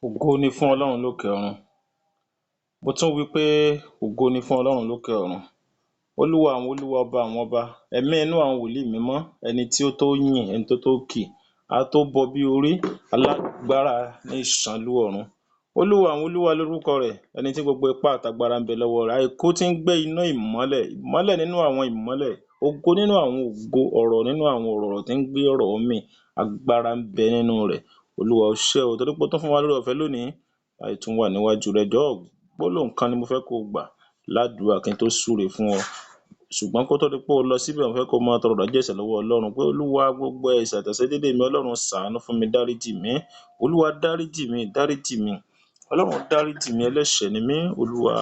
Ògo ni fún Ọlọ́run lókè ọ̀run. Mo tún wí pé ògo ni fún Ọlọ́run lókè ọ̀run. Olúwa àwọn olúwa, ọba àwọn ọba, ẹ̀mí inú àwọn wòlíì mímọ́, ẹni tí ó tó yìn, ẹni tó tó kì, a tó bọ bí orí, alágbára ní ìsànlú ọ̀run. Olúwa àwọn olúwa lórúkọ rẹ̀, ẹni tí gbogbo ipá àtagbára ń bẹ lọ́wọ́ rẹ̀. Àìkú tí ń gbé inú ìmọ́lẹ̀, ìmọ́lẹ̀ nínú àwọn ìmọ́lẹ̀, ògo nínú àwọn ògo, ọ̀rọ̀ nínú àwọn ọ̀rọ̀, ọ̀rọ̀ tí ń gbé ọ̀rọ̀ mì, agbára ń bẹ nínú rẹ̀. Olúwa o ṣé o, torí pé o tún fún wa lóore ọ̀fẹ́ lónìí láti tún wà níwájú rẹ. Jọ̀ọ́, gbólóhùn kan ni mo fẹ́ kó o gbà ládùúrà kí n tó súre fún ọ. Ṣùgbọ́n kó tó di pé o lọ síbẹ̀, mo fẹ́ kó o máa tọrọ ìdáríjì ẹ̀ṣẹ̀ lọ́wọ́ Ọlọ́run pé Olúwa, gbogbo ẹ̀ṣẹ̀ àtàìṣedéédé mi, Ọlọ́run ṣàánú fún mi, dáríjì mí. Olúwa dáríjì mí, dáríjì mí. Ọlọ́run dáríjì mí, ẹlẹ́ṣẹ̀ ni mí. Olúwa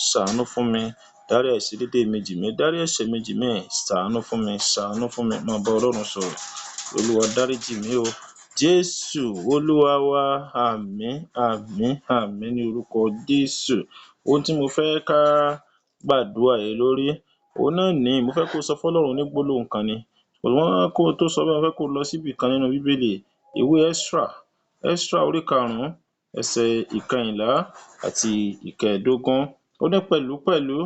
ṣàánú fún mi, dárí àìṣedéédé mi jì mí, dárí ẹ̀ṣẹ̀ mi jì mí, ṣàánú fún mi, ṣàánú fún mi. Máa bá Ọlọ́run sọ̀rọ̀. Olúwa dáríjì mí o. Jésù Olúwa wa, àmín, àmín, àmín ní orúkọ Jésù. Ohun tí mo fẹ́ ká gbàdúrà lé lórí, òun náà ní, mo fẹ́ kó o sọ fọ́lọ́run ní gbólóhùn kan ni. Ṣùgbọ́n kó o tó sọ bẹ́ẹ̀, mo fẹ́ kó o lọ síbì kan nínú Bíbélì, ìwé Ẹ́sírà, Ẹ́sírà orí karùn-ún, ẹsẹ̀ ìkẹyìnlá àti ìkẹẹ̀dógún. Ó ní pẹ̀lúpẹ̀lú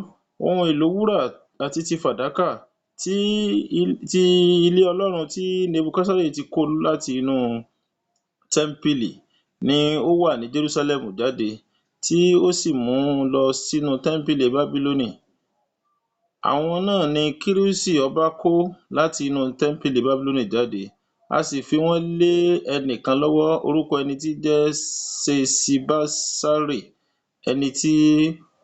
ohun èlò wúrà àti ti fàdákà tí ti ilé Ọlọ́run tí Nebukadnésárì ti kó láti inú tẹ́ḿpìlì ni ó wà ní Jerúsálẹ́mù jáde, tí ó sì mú un lọ sínú tẹ́ḿpìlì Bábílónì. Àwọn náà ni Kírúsì ọba kó láti inú tẹ́ḿpìlì Bábílónì jáde, a sì fi wọ́n lé ẹnìkan lọ́wọ́, orúkọ ẹni tí jẹ́ Ṣeṣibásárì, ẹni tí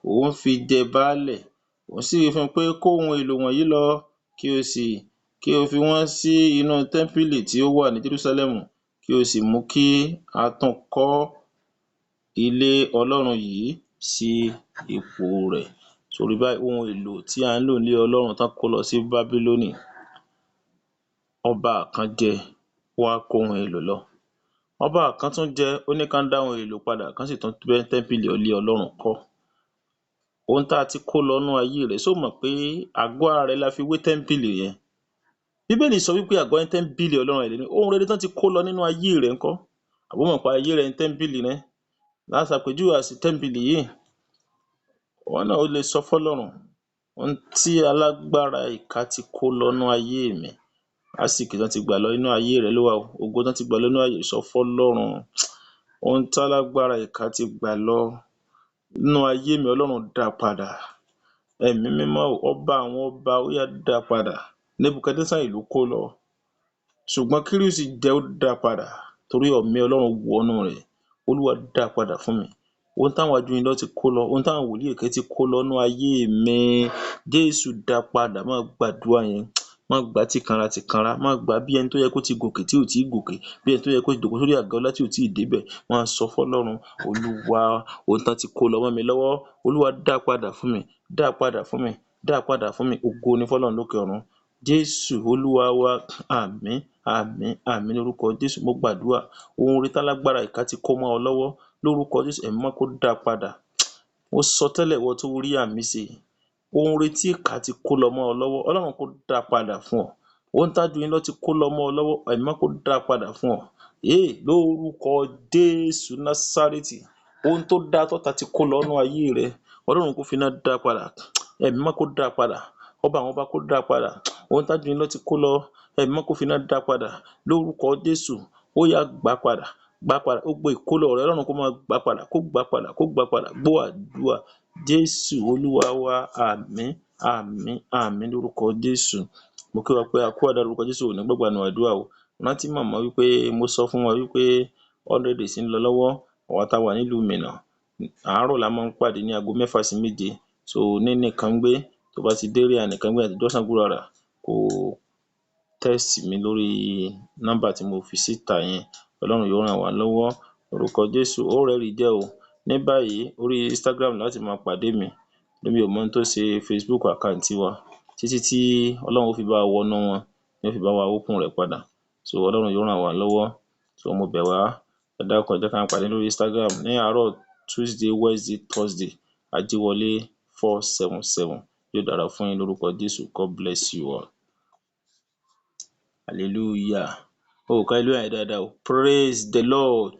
òun fi jẹ baálẹ̀. Òun sì wí fún un pé, kó ohun èlò wọ̀nyí lọ, kí o sì kí o fi wọ́n sí inú tẹ́ḿpìlì tí ó wà ní Jerúsálẹ́mù, kí o sì mú kí a tún kọ́ ilé Ọlọ́run yìí sí ipò rẹ̀. Torí báyìí, ohun èlò tí à ń lò nílé Ọlọ́run tán kó lọ sí Bábílónì, ọba kan jẹ, ó wá kó ohun èlò lọ. Ọba kan tún jẹ, ó ní kán dá ohun èlò padà, kán sì tún tẹ́ḿpìlì ilé Ọlọ́run kọ́. Ohun tá a ti kó lọ nínú ayé rẹ̀, ṣó mọ̀ pé àgọ́ ara rẹ̀ la fi wé tẹ́ḿpìlì yẹn? Bíbélì sọ wípé àgọ́ ní tẹ́ḿpìlì Ọlọ́run rẹ̀ ní. Ohun rere tán ti kó lọ nínú ayé rẹ̀ ńkọ́? Àbó mọ̀ pé ayé rẹ̀ ní tẹ́ḿpìlì rẹ̀? Láṣàpèjúwe àsì tẹ́ḿpìlì yìí. Ìwọ náà ó lè sọ fọ́lọ́run, ohun tí alágbára ìkà ti kó lọ nínú ayé mi, àsìkí tán ti gbà lọ nínú ayé rẹ ló wà o, ògo tán ti gbà lọ nínú ayé, sọ fọ́lọ́run. Ohun tálágbára ìkà ti gbà lọ nínú ayé mi, Ọlọ́run dá padà. Ẹ̀mí mímọ́ o, ọba àwọn ọba, ó yá dá padà. Nebukadnésárì ló kó lọ. Ṣùgbọ́n Kírúsì jẹ́ ó dá padà torí ẹ̀mí Ọlọ́run wọnú rẹ̀. Olúwa dá padà fún mi. Ohun táwọn ajúnilọ ti kó lọ, ohun táwọn wòlíì èké ti kó lọ nínú ayé mi, Jésù dá padà. Máa gbàdúrà yẹn, má gbà tìkanra tìkanra, má gbà bí ẹni tó yẹ kó ti gòkè tí ò tíì gòkè, bí ẹni tó yẹ kó ti jòkó sórí àga ọlá tí ò tíì débẹ̀. Máa sọ fọ́lọ́run, Olúwa, ohun tán ti kó lọ mọ́ mi lọ́wọ́, Olúwa dá padà fún mi, dá padà fún mi, dá padà fún mi. Ògo ni fọ́lọ́run lókè ọ̀run. Jésù Olúwa wa, àmín, àmín, àmín lórúkọ Jésù. Mo gbàdúrà, ohun rere tálágbára ìkà ti kó mọ́ ọ lọ́wọ́, lórúkọ Jésù, ẹ̀mí mímọ́ kó dá padà. Mo sọ tẹ́lẹ̀, ìwọ tó rí àmì ṣe, ohun rere tí ìkà ti kó lọ mọ́ ọ lọ́wọ́, Ọlọ́run kó dá padà fún ọ. Ohun tájúnilọ ti kó lọ mọ́ ọ lọ́wọ́, ẹ̀mí mímọ́ kó dá padà fún ọ. Èè lórúkọ Jésù Násárẹ́tì, ohun tó dáa tọ́ta ti kó lọ nínú ayé rẹ, Ọlọ́run kó finá dá padà, ẹ̀mí mímọ́ kó dá padà, ọba àwọn ọba kó dá padà. Ohun tájúnilọ ti kó lọ, ẹ̀mí mímọ́ kó finá dá padà lórúkọ Jésù. Ó yá gbà padà, gbà padà. Gbogbo ìkólọ rẹ, Ọlọ́run kó máa gbà padà, kó gbà padà, kó gbà padà. Gbọ́ àdúrà. Jésù Olúwa wa, àmín, àmín, àmín lórúkọ Jésù. Mo kí wa pé a kú àdúrà lórúkọ Jésù, ò ní gbàgbà àdúrà o. Rántí màmá wípé mo sọ fún wa wípé 100 days ń lọ lọ́wọ́, àwa tá a wà nílùú Mìnà. Àárọ̀ la máa ń pàdé ní aago 6 sí 7. So ní Nìkàngbé, tó bá ti dé area Nìkàngbé àti Jọ́sàn Gúràrà, kó text mi lórí nọ́mbà tí mo fi síta yẹn. Ọlọ́run yóò ràn wá lọ́wọ́. Orúkọ Jésù, ó rẹ́rìí jẹ́ o. Ní báyìí, orí Instagram láti máa pàdé mi. Èmi ò mọ ohun tó ṣe Facebook account wa títí tí Ọlọ́run ó fi bá wa wọnú wọn, yóò fi bá wa open rẹ̀ padà. So Ọlọ́run yóò ràn wá lọ́wọ́. So mo bẹ̀ wá, ẹ dákun, ẹ jẹ́ ká pàdé lórí Instagram ní àárọ̀ Tuesday, Wednesday, Thursday, Ajíwọlé 477. Yóò dára fún yín lórúkọ Jésù. God bless you all. Hallelujah. O ò ka hallelujah yẹn dáadáa o. Praise the Lord.